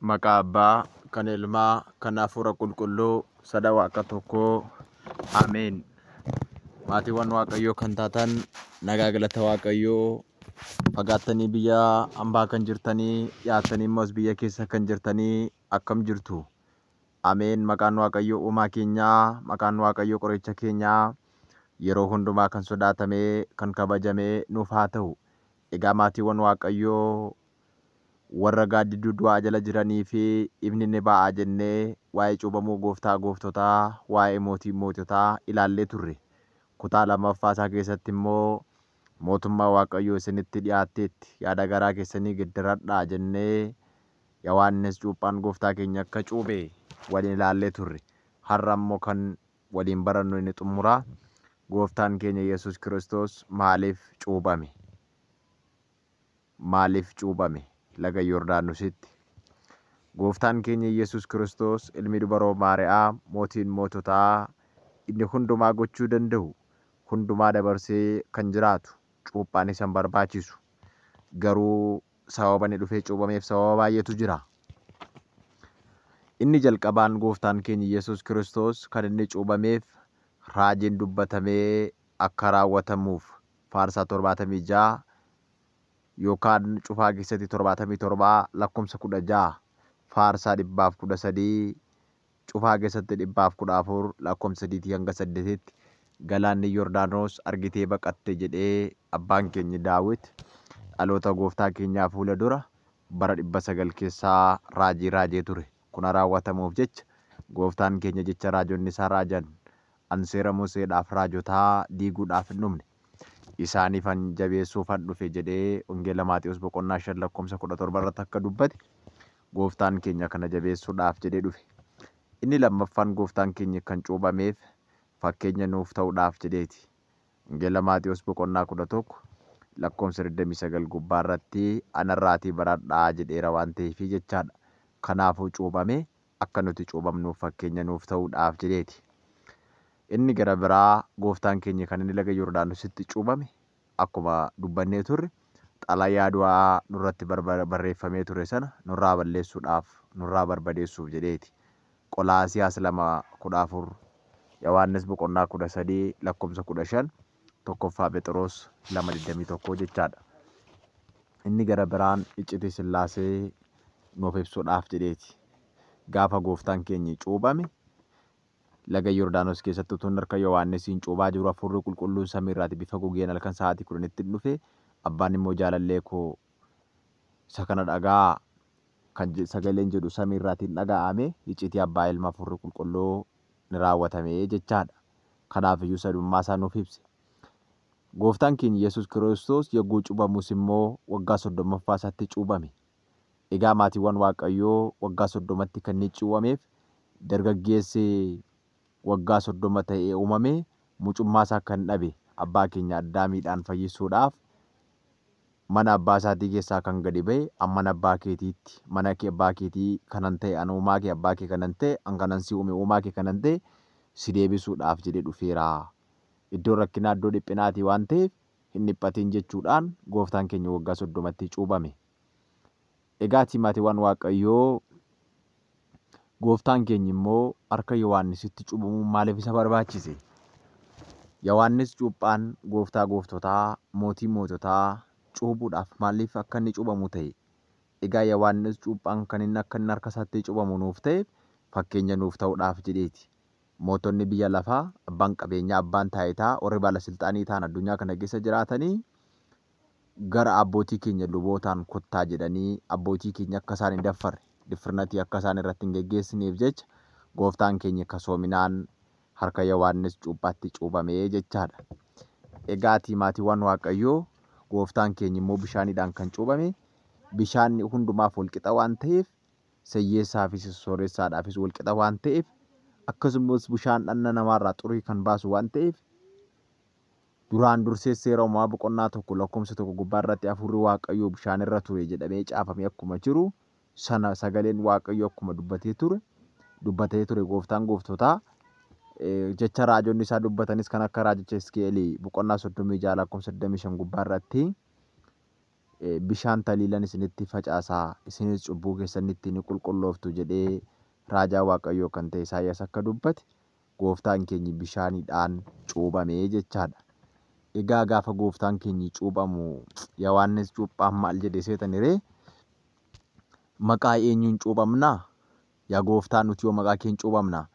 Maqaa Abbaa, kan Ilmaa, kan Hafuura Qulqulluu, sada Waaqa tokkoo. Ameen. Maatiiwwan Waaqayyoo kan taatan nagaa galata Waaqayyoo fagaattanii biyya hambaa kan jirtanii dhiyaatanii immoo as biyya keessa kan jirtanii akkam jirtu? Ameen. Maqaan Waaqayyoo uumaa keenyaa, maqaan Waaqayyoo qoricha keenyaa yeroo hundumaa kan sodaatamee kan kabajamee nuuf haa ta'u. Egaa maatiiwwan Waaqayyoo warra gaaddidduu du'aa jala jiranii fi ifni ni ba'a jennee waa'ee cuuphamuu gooftaa gooftotaa, waa'ee mootii moototaa ilaallee turre. Kutaa lammaffaa isaa keessatti immoo mootummaa Waaqayyoo isinitti dhiyaatteetti yaada garaa keessanii geddaradhaa jennee Yohaannis cuuphaan gooftaa keenya akka cuuphe waliin ilaallee turre. Har'a immoo kan waliin barannu inni xumuraa gooftaan keenya Yesuus Kiristoos maaliif cuuphame? Maaliif cuuphame? Laga Yordaanositti. Gooftaan keenya Yesuus Kiristoos ilmi dubaroo Maariyaam mootiin moototaa inni hundumaa gochuu danda'u hundumaa dabarsee kan jiraatu cuuphaan isa hin barbaachisu. Garuu sababa inni dhufee cuuphameef sababa baay'eetu jira. Inni jalqabaan gooftaan keenya Yesuus Kiristoos kan inni cuuphameef raajiin dubbatamee akka raawwatamuuf faarsaa 76 yookaan cufaa keessatti 77 lakkoofsa 16 faarsaa 113 cufaa keessatti 114 lakkoofsa 3 hanga 8tti galaanni Yordaanos argitee baqatte jedhee abbaan keenya Daawit dhaloota gooftaa keenyaa fuula dura bara 900 keessaa raajii raajee ture. Kun raawwatamuuf jecha gooftaan keenya jecha raajonni isaa raajan an seera Museedhaaf raajotaa diiguudhaaf hin dhumne isaaniifan jabeessuufan dhufe jedhee Wangeela Maatewos boqonnaa 5 lakkoofsa 17 irratti akka dubbate gooftaan keenya kana jabeessuudhaaf jedhee dhufe. Inni lammaffaan gooftaan keenya kan cuuphameef fakkeenya nuuf ta'uudhaaf jedheeti. Wangeela Maatewos boqonnaa 11 lakkoofsa 29 gubbaa irratti anarraatii baradhaa jedheera waan ta'eef jechaadha. Kanaafuu cuuphame akka nuti cuuphamnuuf fakkeenya nuuf ta'uudhaaf jedheeti. Inni gara biraa gooftaan keenya kan inni laga Yordaanositti cuuphame akkuma dubbannee turre xalayaa du'aa nurratti barreeffamee ture sana nurraa balleessuudhaaf nurraa barbadeessuuf jedheeti. Qolaasiyaas 2:14, Yohaannis boqonnaa 13 lakkoofsa 15, tokkoffaa Phexros 2:21 jechaadha. Inni gara biraan iccitii Sillaasee nuuf ibsuudhaaf jedheeti. Gaafa gooftaan keenya cuuphame laga Yordaanos keessatti utuu harka Yohaannisiin cuuphaa jiru hafuurri qulqulluun samiirraati bifa gugeen halkan sa'aatii 10tti dhufe abbaan immoo jaalallee koo isa kana dhagaa kan sagaleen jedhu samiirraatiin dhaga'ame iccitii abbaa ilma hafuurri qulqulluu ni raawwatame jechaadha. Kanaaf iyyuu sadummaa isaa nuuf ibse. Gooftaan keenya Yesuus Kiristoos yogguu cuuphamus immoo waggaa 30ffaa isaatti cuuphame. Egaa maatiiwwan Waaqayyoo waggaa 30tti kan inni cuuphameef dargaggeessi waggaa 30 ta'ee uumame mucummaa isaa kan dhabe abbaa keenya Addaamiidhaan fayyisuudhaaf mana abbaa isaatii keessaa kan gadi ba'e an mana abbaa keetiitti mana kee abbaa keetii kanan ta'e an uumaa kee abbaa kee kanan ta'e an kanan si uume uumaa kee kanan ta'e si deebisuudhaaf jedhee dhufeera. Iddoo rakkinaa iddoo dhiphinaatii waan ta'eef hin dhiphatin jechuudhaan gooftaan keenya waggaa 30tti cuuphame. Egaa maatiiwwan Waaqayyoo gooftaan keenya immoo harka Yohaannisitti cuuphamuun maaliif isa barbaachise? Yohaannis cuuphaan gooftaa gooftotaa mootii moototaa cuuphuudhaaf maaliif akka inni cuuphamu ta'e? Egaa Yohaannis cuuphaan kan inni akka inni harka isaatti cuuphamu nuuf ta'eef fakkeenya nuuf ta'uudhaaf jedheeti. Mootonni biyya lafaa, abbaan qabeenyaa, abbaan taayitaa, warri baalasilxaanii ta'an addunyaa kana keessa jiraatanii gara abbootii keenya lubootaan kottaa jedhanii abbootii keenya akka isaan hin daffarre, diffirnatii akka isaan irratti hin geggeessineef jecha gooftaan keenya kasoominaan harka Yohaannis cuuphaatti cuuphamee jechaadha. Egaa maatiiwwan Waaqayyoo gooftaan keenya immoo bishaaniidhaan kan cuuphame bishaan hundumaaf walqixa waan ta'eef seyyeessaafis sooressaadhaafis walqixa waan ta'eef akkasumas bishaan dhanna namaarraa xurii kan baasu waan ta'eef duraan dursee seera uumamaa boqonnaa 1 lakkoofsa 1 gubbaa irratti hafuurri Waaqayyoo bishaan irra ture jedhamee caafamee akkuma jiru sana sagaleen Waaqayyoo akkuma dubbatee ture gooftaan gooftotaa jecha raajonni isaa dubbatanis kan akka raajicha Hisqi'eel boqonnaa 36 lakkoofsa 25 gubbaa irratti Bishaan taliilan isinitti facaasaa, isinis cubbuu keessanitti ni qulqullooftu jedhee raajaa Waaqayyoo kan ta'e Isaayyaas akka dubbate gooftaan keenya bishaaniidhaan cuuphamee jechaadha. Egaa gaafa gooftaan keenya cuuphamu Yohaannis cuuphaan maal jedhe seetani ree? Maqaa eenyuun cuuphamnaa? Yaa gooftaa nuti yoo maqaa keen cuuphamna?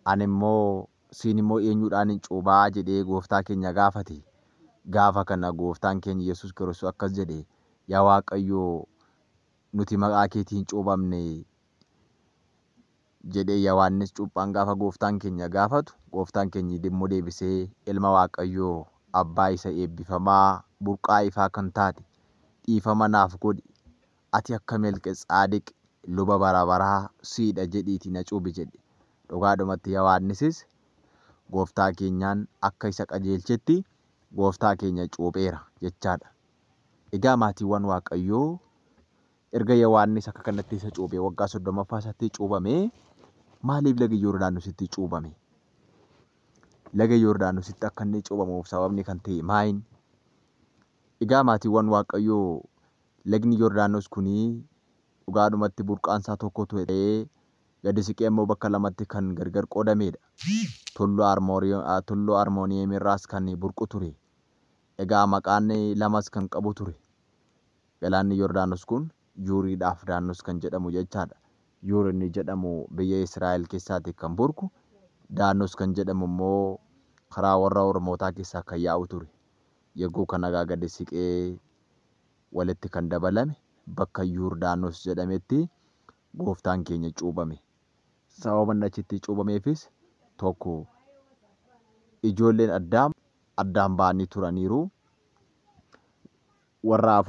Ani immoo siin immoo eenyuudhaan hin cuuphaa jedhee gooftaa keenya gaafate. Gaafa kana gooftaan keenya Yesuus Kiristoos akkas jedhe, yaa Waaqayyoo nuti maqaa keetiin cuuphamne jedhee Yohaannis cuuphaan gaafa gooftaan keenya gaafatu, gooftaan keenya immoo deebisee ilma Waaqayyoo abbaa isa eebbifamaa burqaa ifaa kan taate dhiifama naaf godhi, ati akka Melqetsaadiq luba bara baraa siidha jedhiitii na cuuphi jedhe. Dhugaadhumatti Yohaannisis gooftaa keenyaan akka isa qajeelchetti gooftaa keenya cuupheera jechaadha. Egaa maatiiwwan Waaqayyoo erga Yohaannis akka kanatti isa cuuphee waggaa 30ffaa isaatti cuuphamee maaliif laga Yordaanositti cuuphame? Laga Yordaanositti akka inni cuuphamuuf sababni kan ta'e maayin? Egaa maatiiwwan Waaqayyoo lagni Yordaanos kunii dhugaadhumatti burqaan isaa tokko ta'ee gadi siqee immoo bakka lamatti kan gargar qoodamedha. Tulluu Armooniyeem irraas kan burqu ture. Egaa maqaan lamas kan qabu ture. Galaanni Yordaanos kun Yuuriidhaaf Daannos kan jedhamu jechaadha. Yuur inni jedhamu biyya Israa'el keessaati kan burqu, Daannos kan jedhamu immoo karaa warra Oromootaa keessaa kan yaa'u ture. Yeroo kana gadi siqee walitti kan dabalame bakka Yordaanos jedhametti gooftaan keenya cuuphame. Sababa inni achitti cuuphameefis tokko ijoolleen Addaam addaan ba'anii turaniiru. Warra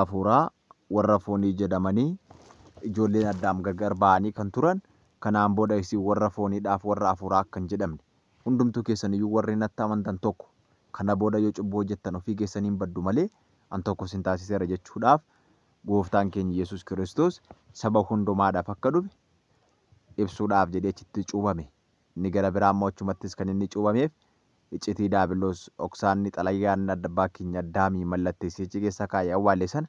hafuuraa warra foonii jedhamanii ijoolleen Addaam gargar ba'anii kan turan. Kanaan booda isin warra fooniidhaaf warra hafuuraa akka hin jedhamne hundumtuu keessaniyyuu warri natti amantan tokko kana booda yoo cubbuu hojjettan ofii keessaniin baddu malee an tokko isin taasiseera jechuudhaaf gooftaan keenya Yesuus Kiristoos saba hundumaadhaaf akka dhufe ibsuudhaaf jedhee achitti cuuphame. Inni gara biraa immoo achumattis kan inni cuuphameef iccitii Daabiloos dhoksaanni xalayyaan abbaa keenya Addaamii mallatteessee achi keessa kaa'ee awwaale sana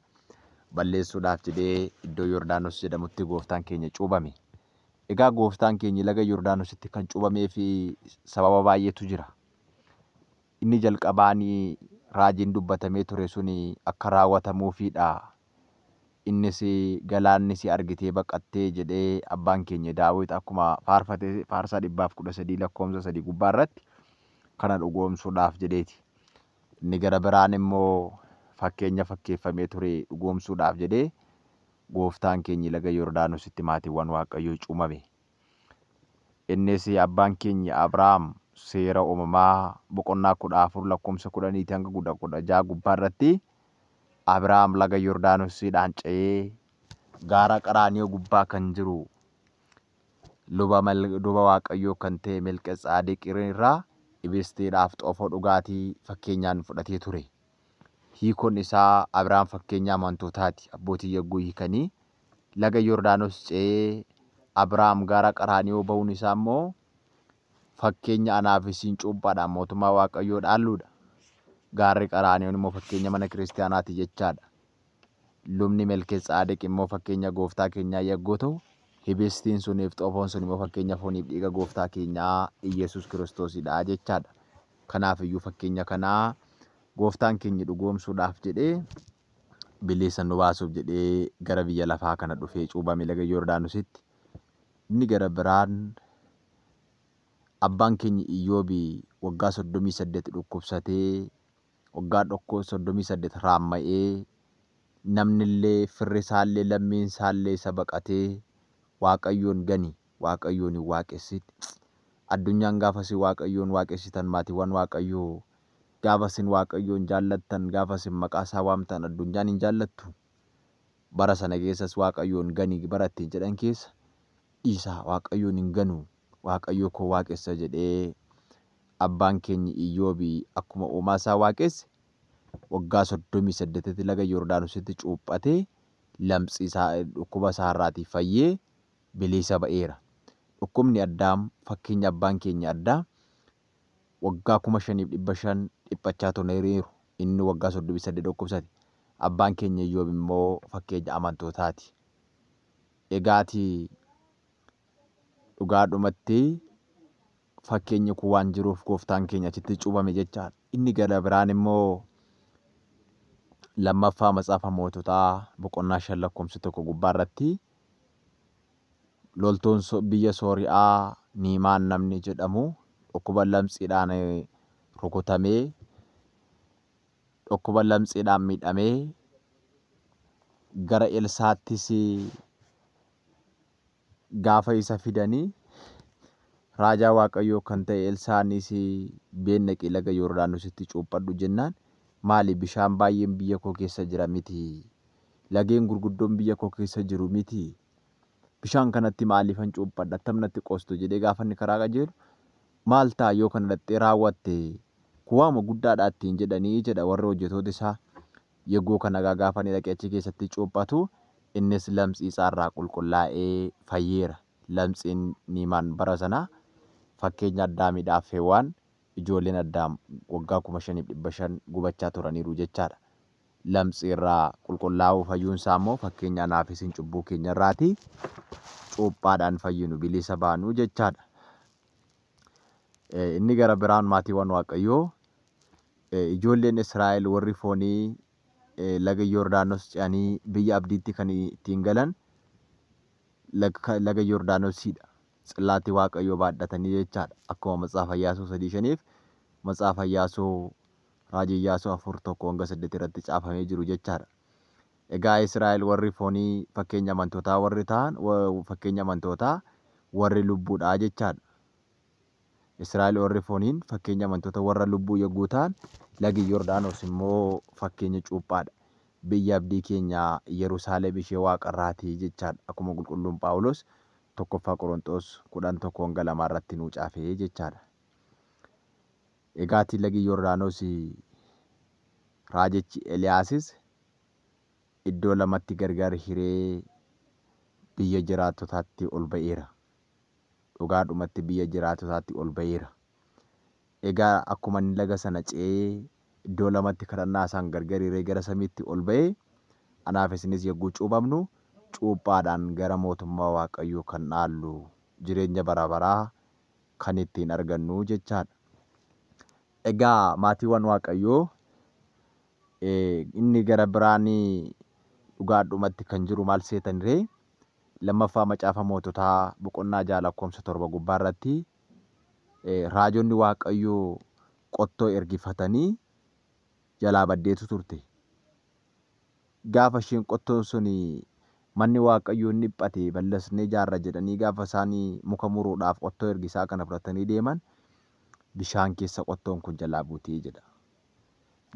balleessuudhaaf jedhee iddoo Yordaanos jedhamutti gooftaan keenya cuuphame. Egaa gooftaan keenya laga Yordaanositti kan cuuphamee fi sababa baay'eetu jira. Inni jalqabaan raajiin dubbatamee ture suni akka raawwatamuufidha. Innis galaanni si argitee baqattee jedhee abbaan keenya Daawit akkuma faarfate faarsaa 113 lakkoofsa 3 gubbaa irratti kana dhugoomsuudhaaf jedheeti. Inni gara biraan immoo fakkeenya fakkeeffamee ture dhugoomsuudhaaf jedhee gooftaan keenya laga Yordaanositti maatiiwwan Waaqayyoo cuuphame. Innis abbaan keenya Abrahaam seera uumamaa boqonnaa 14 lakkoofsa 10 hanga 16 gubbaa irratti Abrahaam laga Yordaanosiidhaan ce'ee gaara Qaraaniyo gubbaa kan jiru luba Waaqayyoo kan ta'e Melqetsaadiq irraa ibistiidhaaf xoofoo dhugaatii fakkeenyaan fudhatee ture. Hiikoon isaa Abrahaam fakkeenya amantootaati. Abbootii yogguu hiikanii laga Yordaanos ce'ee Abrahaam gaara Qaraaniyoo ba'uun isaa immoo fakkeenya anaaf isin cuuphaadhaan mootummaa Waaqayyoo dhaalluudha. Gaarri Qaraaniyoon immoo fakkeenya mana kiristaanaati jechaadha. Lubni Melqetsaadiq immoo fakkeenya gooftaa keenyaa yogguu ta'u, hibistiin suniif xoofoon sun immoo fakkeenya fooniif dhiiga gooftaa keenyaa Iyyasuus Kiristoosidha jechaadha. Kanaaf iyyuu fakkeenya kanaa gooftaan keenya dhugoomsuudhaaf jedhee bilisa nu baasuuf jedhee gara biyya lafaa kana dhufee cuuphame laga Yordaanositti. Inni gara biraan abbaan keenya Iyyoobi waggaa 38 dhukkubsatee waggaa 38 raamma'ee namnillee firri isaallee lammiin isaallee isa baqatee Waaqayyoon gani Waaqayyoon hin waaqessin. Addunyaan gaafa isin Waaqayyoon waaqessitan maatiiwwan Waaqayyoo gaafa isin Waaqayyoon jaallattan gaafa isin maqaa isaa waamtan addunyaan hin jaallattu. Bara sana keessas Waaqayyoon gani bara ittiin jedhan keessa dhiisaa Waaqayyoon hin ganu Waaqayyo koo waaqessa jedhee abbaan keenya Iyyoobi akkuma uumaa isaa waaqesse waggaa 38tti laga Yordaanositti cuuphatee lamxii isaa dhukkuba isaa irraatii fayyee bilisa ba'eera. Dhukkubni Addaam fakkeenya abbaan keenya Addaam waggaa 5500 dhiphachaa turaniiru. Inni waggaa 38 dhukkubsate. Abbaan keenya Iyyoob immoo fakkeenya amantootaati. Egaati dhugaadhumatti fakkeenyi kun waan jiruuf gooftaan keenya achitti cuuphame jechaadha. Inni gara biraan immoo lammaffaa Matsaafa Moototaa boqonnaa 5 lakkoofsa 1 gubbaa irratti loltuun biyya Sooriyaa Niimaan namni jedhamu dhukkuba lamxiidhaan rukutamee dhukkuba lamxiidhaan miidhamee gara Elsaattis gaafa isa fidanii raajaa Waaqayyoo kan ta'e Elsaanis beennaqii laga Yordaanositti cuuphadhu jennaan maali bishaan baay'een biyya koo keessa jira miti, lageen gurguddoon biyya koo keessa jiru miti, bishaan kanatti maaliifan cuuphadha, attam natti qoostu jedhee gaafa inni karaa qajeelu maal ta'a yoo kana dhattee raawwatte kuwaama guddaadha ittiin jedhanii jedha warri hojjetoota isaa. Yegguu kana gaafa inni dhaqee achi keessatti cuuphatu innis lamxii isaarraa qulqullaa'ee fayyeera. Lamxiin Niimaan bara sana fakkeenya Addaamiidhaaf Hewaan ijoolleen Addaam waggaa 5500 gubachaa turaniiru jechaadha. Lamxii irraa qulqullaa'uu fayyuun isaa immoo fakkeenya anaaf isin cubbuu keenya irraati cuuphaadhaan fayyinu bilisa baanu jechaadha. Inni gara biraan maatiiwwan Waaqayyoo ijoolleen Israa'el warri foonii laga Yordaanos ce'anii biyya abdiitti kan ittiin galan laga Yordaanosiidha. Tsillaatii Waaqayyoo baadhatanii jechaadha. Akkuma Matsaafa Iyyaasuu 3:5 Matsaafa Iyyaasuu Raajii Iyyaasuu 4:1-8 irratti caafamee jiru jechaadha. Egaa Israa'el warri foonii fakkeenya amantootaa warri ta'an fakkeenya amantootaa warri lubbuudhaa jechaadha. Israa'el warri fooniin fakkeenya amantoota warra lubbuu yogguu ta'an lagi Yordaanos immoo fakkeenya cuuphaadha. Biyya abdii keenya Yerusaalem ishee waaqarraati jechaadha. Akkuma qulqulluun Phaawulos 1ffaa Qorontos 11-2 irratti nuu caafee jechaadha. Egaati lagi Yordaanos raajichi Eliyaasis iddoo lamatti gargar hiree biyya jiraattotaatti ol ba'eera. Dhugaadhumatti biyya jiraattotaatti ol ba'eera. Egaa akkuma inni laga sana ce'ee iddoo lamatti kadhannaa isaan gargar hiree gara samiitti ol ba'ee anaaf isinis yogguu cuuphamnu cuuphaadhaan gara mootummaa Waaqayyoo kan dhaallu jireenya bara baraa kan ittiin argannu jechaadha. Egaa maatiiwwan Waaqayyoo inni gara biraan dhugaadhumatti kan jiru maal seetaniree lammaffaa Macaafa Moototaa boqonnaa 6 lakkoofsa 7 gubbaa irratti raajonni Waaqayyoo qottoo ergifatanii jalaa baddeetu turte. Gaafa isheen qottoon sun manni Waaqayyoo inni dhiphate bal'isnee ijaarra jedhanii gaafa isaan muka muruudhaaf qottoo ergisaa kana fudhatanii deeman bishaan keessa qottoon kun jalaa buutee jedha.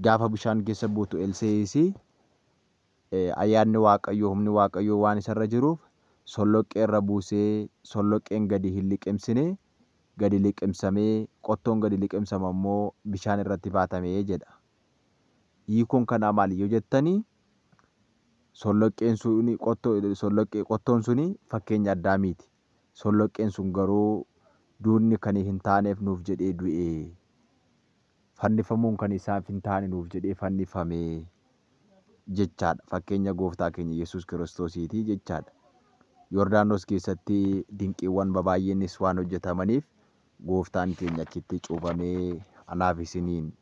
Gaafa bishaan keessa buutu Elseeyis ayyaanni Waaqayyoo humni Waaqayyoo waan isarra jiruuf solloqqee irra buusee solloqqeen gadi hin liqimsine gadi liqimsamee qottoon gadi liqimsama immoo bishaan irratti baatamee jedha. Hiikoon kanaa maali yoo jettanii solloqqeen suni qottoon suni fakkeenya Addaamiiti. Solloqqeen sun garuu duudni kan hin taaneef nuuf jedhee du'e. Fannifamuun kan isaaf hin taane nuuf jedhee fannifame jechaadha. Fakkeenya gooftaa keenya Yesuus Kiristoosiiti jechaadha. Yordaanos keessatti dinqiiwwan babaay'eenis waan hojjetamaniif gooftaan keenya achitti cuuphamee anaaf isiniin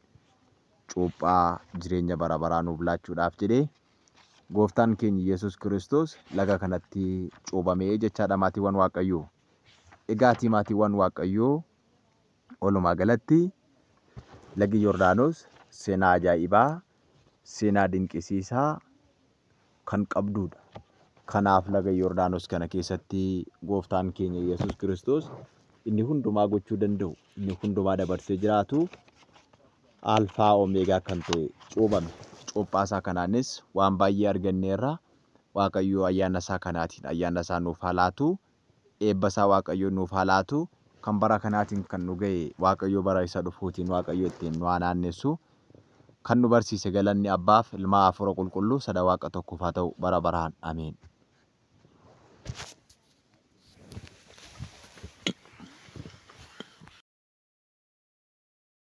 cuuphaa jireenya bara baraa nuuf laachuudhaaf jedhee gooftaan keenya Yesuus Kiristoos laga kanatti cuuphamee jechaadha maatiiwwan Waaqayyoo. Egaatii maatiiwwan Waaqayyoo walumaa galatti lagi Yordaanos seenaa ajaa'ibaa, seenaa dinqisiisaa kan qabdudha. Kanaaf laga Yordaanos kana keessatti gooftaan keenya Yesuus Kiristoos inni hundumaa gochuu danda'u, inni hundumaa dabarsee jiraatu Alfaa Omeegaa kan ta'e cuuphame. Cuuphaa isaa kanaanis waan baay'ee arganneerra. Waaqayyo ayyaana isaa kanaatiin ayyaana isaa nuuf haa laatu. Eebba isaa Waaqayyo nuuf haa laatu. Kan bara kanaatiin kan nu ga'e Waaqayyo bara isa dhufuutiin Waaqayyo ittiin nu haa naannessu. Kan nu barsiise galanni Abbaaf Ilmaa Hafuura Qulqulluu sada Waaqa tokkoof haa ta'u bara baraan. Ameen.